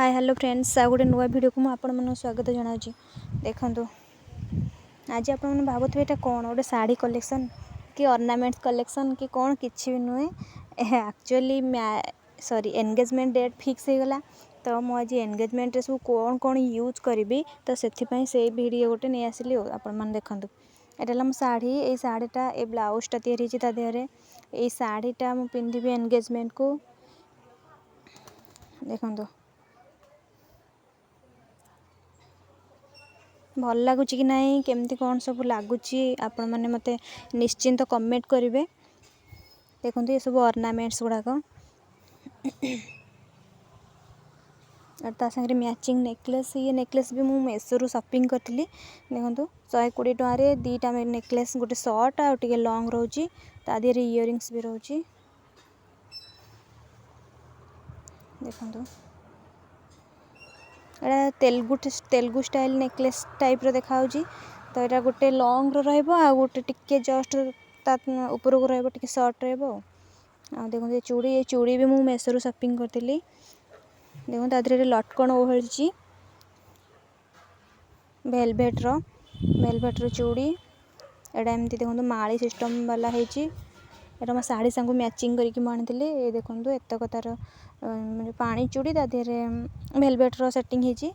ହାଏ hello friends, ଆଉ ଗୋଟେ ନୂଆ ଭିଡ଼ିଓକୁ ମୁଁ ଆପଣମାନଙ୍କୁ ସ୍ୱାଗତ ଜଣାଉଛି। ଦେଖନ୍ତୁ, ଆଜି ଆପଣମାନେ ଭାବୁଥିବେ ଏଇଟା କ'ଣ ଗୋଟେ ଶାଢ଼ୀ କଲେକ୍ସନ୍ କି ଅର୍ଣ୍ଣାମେଣ୍ଟସ୍ କଲେକ୍ସନ୍ କି କ'ଣ? କିଛି ବି ନୁହେଁ। ଆକ୍ଚୁଆଲି ସରି, ଏନଗେଜମେଣ୍ଟ ଡେଟ୍ ଫିକ୍ସ ହେଇଗଲା, ତ ମୁଁ ଆଜି ଏନଗେଜମେଣ୍ଟରେ ସବୁ କ'ଣ କ'ଣ ୟୁଜ୍ କରିବି, ତ ସେଥିପାଇଁ ସେଇ ଭିଡ଼ିଓ ଗୋଟେ ନେଇ ଆସିଲି। ଆଉ ଆପଣମାନେ ଦେଖନ୍ତୁ, ଏଇଟା ହେଲା ମୋ ଶାଢ଼ୀ। ଏଇ ଶାଢ଼ୀଟା, ଏ ବ୍ଲାଉଜଟା ତିଆରି ହେଇଛି ତା ଦେହରେ। ଏଇ ଶାଢ଼ୀଟା ମୁଁ ପିନ୍ଧିବି ଏନଗେଜମେଣ୍ଟକୁ। ଦେଖନ୍ତୁ, ଭଲ ଲାଗୁଛି କି ନାହିଁ, କେମିତି କ'ଣ ସବୁ ଲାଗୁଛି, ଆପଣମାନେ ମୋତେ ନିଶ୍ଚିନ୍ତ କମେଣ୍ଟ କରିବେ। ଦେଖନ୍ତୁ, ଏସବୁ ଅର୍ଣ୍ଣାମେଣ୍ଟସ୍ ଗୁଡ଼ାକ ଆଉ ତା ସାଙ୍ଗରେ ମ୍ୟାଚିଂ ନେକଲେସ୍। ଇଏ ନେକଲେସ୍ ବି ମୁଁ ମେସୋରୁ ସପିଂ କରିଥିଲି। ଦେଖନ୍ତୁ, 120 ଟଙ୍କାରେ ଦୁଇଟା ନେକଲେସ୍, ଗୋଟେ ସର୍ଟ ଆଉ ଟିକେ ଲଙ୍ଗ୍ ରହୁଛି। ତା ଦେହରେ ଇୟରିଙ୍ଗସ୍ ବି ରହୁଛି। ଦେଖନ୍ତୁ, ଏଇଟା ତେଲୁଗୁ ଷ୍ଟାଇଲ୍ ନେକଲେସ୍ ଟାଇପ୍ର ଦେଖାହେଉଛି। ତ ଏଇଟା ଗୋଟେ ଲଙ୍ଗର ରହିବ ଆଉ ଗୋଟେ ଟିକେ ଜଷ୍ଟ ତା ଉପରକୁ ରହିବ, ଟିକେ ସର୍ଟ ରହିବ। ଆଉ ଦେଖନ୍ତୁ ଏ ଚୁଡ଼ି, ଏ ଚୁଡ଼ି ବି ମୁଁ ମେସୋରୁ ସପିଂ କରିଥିଲି। ଦେଖନ୍ତୁ, ତା ଦେହରେ ଲଟକଣ ଓହଳିଛି ଭେଲଭେଟ୍ର ଚୁଡ଼ି। ଏଇଟା ଏମିତି ଦେଖନ୍ତୁ, ମାଳି ସିଷ୍ଟମ୍ ବାଲା ହେଇଛି। ଏଇଟା ମୋ ଶାଢ଼ୀ ସାଙ୍ଗକୁ ମ୍ୟାଚିଂ କରିକି ମୁଁ ଆଣିଥିଲି। ଏ ଦେଖନ୍ତୁ, ଏତକ ତାର ମାନେ ପାଣି ଚୁଡ଼ି, ତା ଦେହରେ ଭେଲଭେଟ୍ର ସେଟିଂ ହେଇଛି।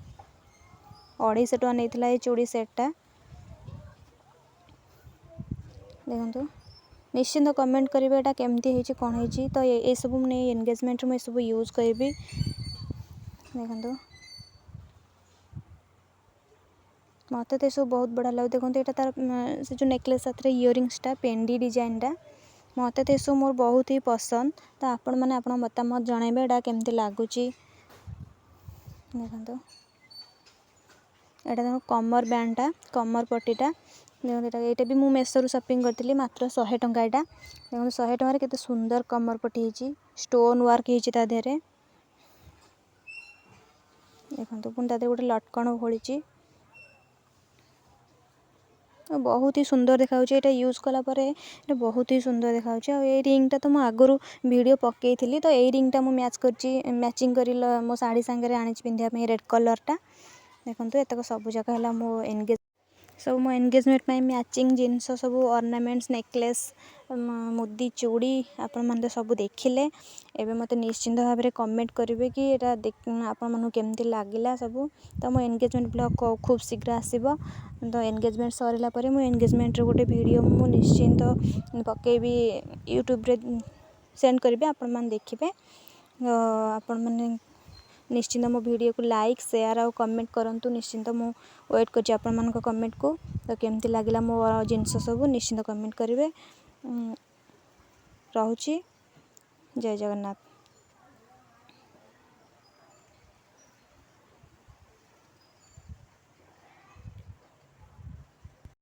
250 ଟଙ୍କା ନେଇଥିଲା ଏ ଚୁଡ଼ି ସେଟ୍ଟା। ଦେଖନ୍ତୁ, ନିଶ୍ଚିନ୍ତ କମେଣ୍ଟ କରିବେ ଏଇଟା କେମିତି ହେଇଛି, କ'ଣ ହେଇଛି। ତ ଏସବୁ ମୁଁ ନେଇ ଏନଗେଜମେଣ୍ଟରେ ମୁଁ ଏସବୁ ୟୁଜ୍ କରିବି। ଦେଖନ୍ତୁ, ମୋତେ ତ ଏସବୁ ବହୁତ ବଢ଼ିଆ ଲାଗୁଛି। ଦେଖନ୍ତୁ, ଏଇଟା ତାର ସେ ଯେଉଁ ନେକଲେସ୍ ସାଥିରେ ଇୟରିଙ୍ଗସଟା, ପେଣ୍ଡି ଡିଜାଇନଟା। ମୋତେ ତ ଏସବୁ ମୋର ବହୁତ ହି ପସନ୍ଦ। ତ ଆପଣମାନେ ଆପଣଙ୍କ ମତାମତ ଜଣାଇବେ ଏଇଟା କେମିତି ଲାଗୁଛି। ଦେଖନ୍ତୁ, ଏଇଟା ଦେଖନ୍ତୁ କମର ବ୍ୟାଣ୍ଡଟା, କମର ପଟିଟା। ଦେଖନ୍ତୁ, ଏଇଟା ବି ମୁଁ ମେସୋରୁ ସପିଂ କରିଥିଲି, ମାତ୍ର 100 ଟଙ୍କା ଏଇଟା। ଦେଖନ୍ତୁ, 100 ଟଙ୍କାରେ କେତେ ସୁନ୍ଦର କମର ପଟି ହେଇଛି, ଷ୍ଟୋନ୍ ୱାର୍କ ହେଇଛି ତା ଦେହରେ। ଦେଖନ୍ତୁ, ପୁଣି ତା ଦେହରେ ଗୋଟେ ଲଟକଣ ଓହଳିଛି। ବହୁତ ହି ସୁନ୍ଦର ଦେଖାଯାଉଛି। ଏଇଟା ୟୁଜ୍ କଲା ପରେ ଏଇଟା ବହୁତ ହି ସୁନ୍ଦର ଦେଖାଯାଉଛି। ଆଉ ଏଇ ରିଙ୍ଗଟା ତ ମୁଁ ଆଗରୁ ଭିଡ଼ିଓ ପକେଇଥିଲି। ତ ଏଇ ରିଙ୍ଗଟା ମୁଁ ମ୍ୟାଚ୍ କରିଛି, ମ୍ୟାଚିଂ କରି ମୋ ଶାଢ଼ୀ ସାଙ୍ଗରେ ଆଣିଛି ପିନ୍ଧିବା ପାଇଁ ରେଡ଼୍ କଲର୍ଟା। ଦେଖନ୍ତୁ, ଏତକ ସବୁ ଯାକ ହେଲା ମୋ ଏନଗେଜ୍ ସବୁ ମୋ ଏନଗେଜମେଣ୍ଟ ପାଇଁ ମ୍ୟାଚିଂ ଜିନିଷ ସବୁ, ଅର୍ଣ୍ଣାମେଣ୍ଟସ୍, ନେକଲେସ୍, ମୁଦି, ଚୁଡ଼ି। ଆପଣମାନେ ତ ସବୁ ଦେଖିଲେ। ଏବେ ମୋତେ ନିଶ୍ଚିନ୍ତ ଭାବରେ କମେଣ୍ଟ କରିବେ କି ଏଇଟା ଆପଣମାନଙ୍କୁ କେମିତି ଲାଗିଲା ସବୁ। ତ ମୋ ଏନଗେଜମେଣ୍ଟ ବ୍ଲଗ୍ ଖୁବ୍ ଶୀଘ୍ର ଆସିବ। ତ ଏନଗେଜମେଣ୍ଟ ସରିଲା ପରେ ମୁଁ ଏନଗେଜମେଣ୍ଟର ଗୋଟେ ଭିଡ଼ିଓ ମୁଁ ନିଶ୍ଚିନ୍ତ ପକେଇବି, ୟୁଟ୍ୟୁବରେ ସେଣ୍ଡ କରିବି, ଆପଣମାନେ ଦେଖିବେ। ଆପଣମାନେ ନିଶ୍ଚିନ୍ତ ମୋ ଭିଡ଼ିଓକୁ ଲାଇକ୍, ସେୟାର ଆଉ କମେଣ୍ଟ କରନ୍ତୁ। ନିଶ୍ଚିନ୍ତ ମୁଁ ୱେଟ୍ କରୁଛି ଆପଣମାନଙ୍କ କମେଣ୍ଟକୁ। ତ କେମିତି ଲାଗିଲା ମୋ ଜିନିଷ ସବୁ, ନିଶ୍ଚିନ୍ତ କମେଣ୍ଟ କରିବେ। ରହୁଛି, ଜୟ ଜଗନ୍ନାଥ।